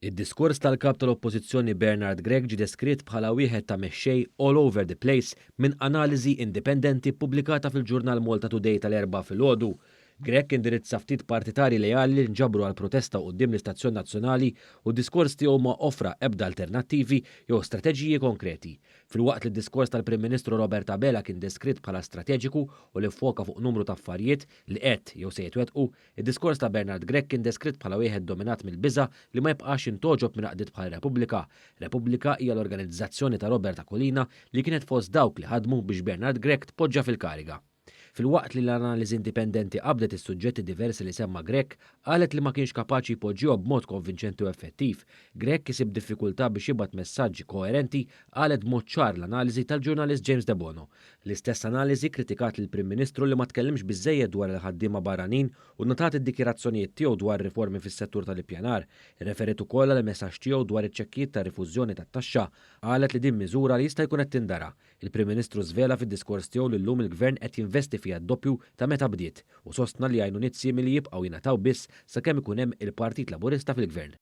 Id-diskors tal-Kap tal-Oppożizzjoni Bernard Grech ġie deskritt bħala wieħed ta' mexxej all over the place minn analiżi indipendenti ppubblikata fil-ġurnal Malta Today tal-Erbgħa filgħodu. Grech indirizza ftit partitarji leali li nġabru għal protesta quddiem l-istazzjon nazzjonali u d-diskors tiegħu ma offra ebda alternattivi jew strateġiji konkreti. Filwaqt li d-diskors tal-Prim Ministru Robert Abela kien deskritt bħala strateġiku u li ffoka fuq numru ta' affarijiet li qed jew se jitwettqu, id-diskors ta' Bernard Grech kien deskritt bħala wieħed dominat mill-biża' li ma jibqax jintgħoġob minn għaqdiet bħal Repubblika. Repubblika hija l-organizzazzjoni ta' Robert Aquilina li kienet fost dawk li ħadmu biex Bernard Grech tpoġġa fil-kariga. Filwaqt li l-analiżi indipendenti qabdet is-suġġetti diversi li semma Grech, qalet li ma kienx kapaċi jpoġġihom b'mod konvinċenti u effettiv. Grech kiseb diffikultà biex jibgħat messaġġi koerenti, qalet b'mod ċar l-analiżi tal-ġurnalist James Debono. L-istess analiżi kkritikat lill-Prim Ministru li ma tkellimx biżżejjed dwar il-ħaddiema barranin u nnotat id-dikjarazzjonijiet tiegħu dwar riformi fis-settur tal-ippjanar. Irreferiet ukoll għall-messaġġ tiegħu dwar iċ-ċekkijiet tar-rifużjoni tat-taxxa. Qalet li din miżura li jista' jkun qed tindara. Il-Prim Ministru żvela fid-diskors tiegħu li llum il-Gvern qed jinvesti fiha d-doppju ta' meta bdiet u sostna li għajnuniet simili jibqgħu jingħataw biss sakemm ikun hemm il-Partit Laburista fil-Gvern.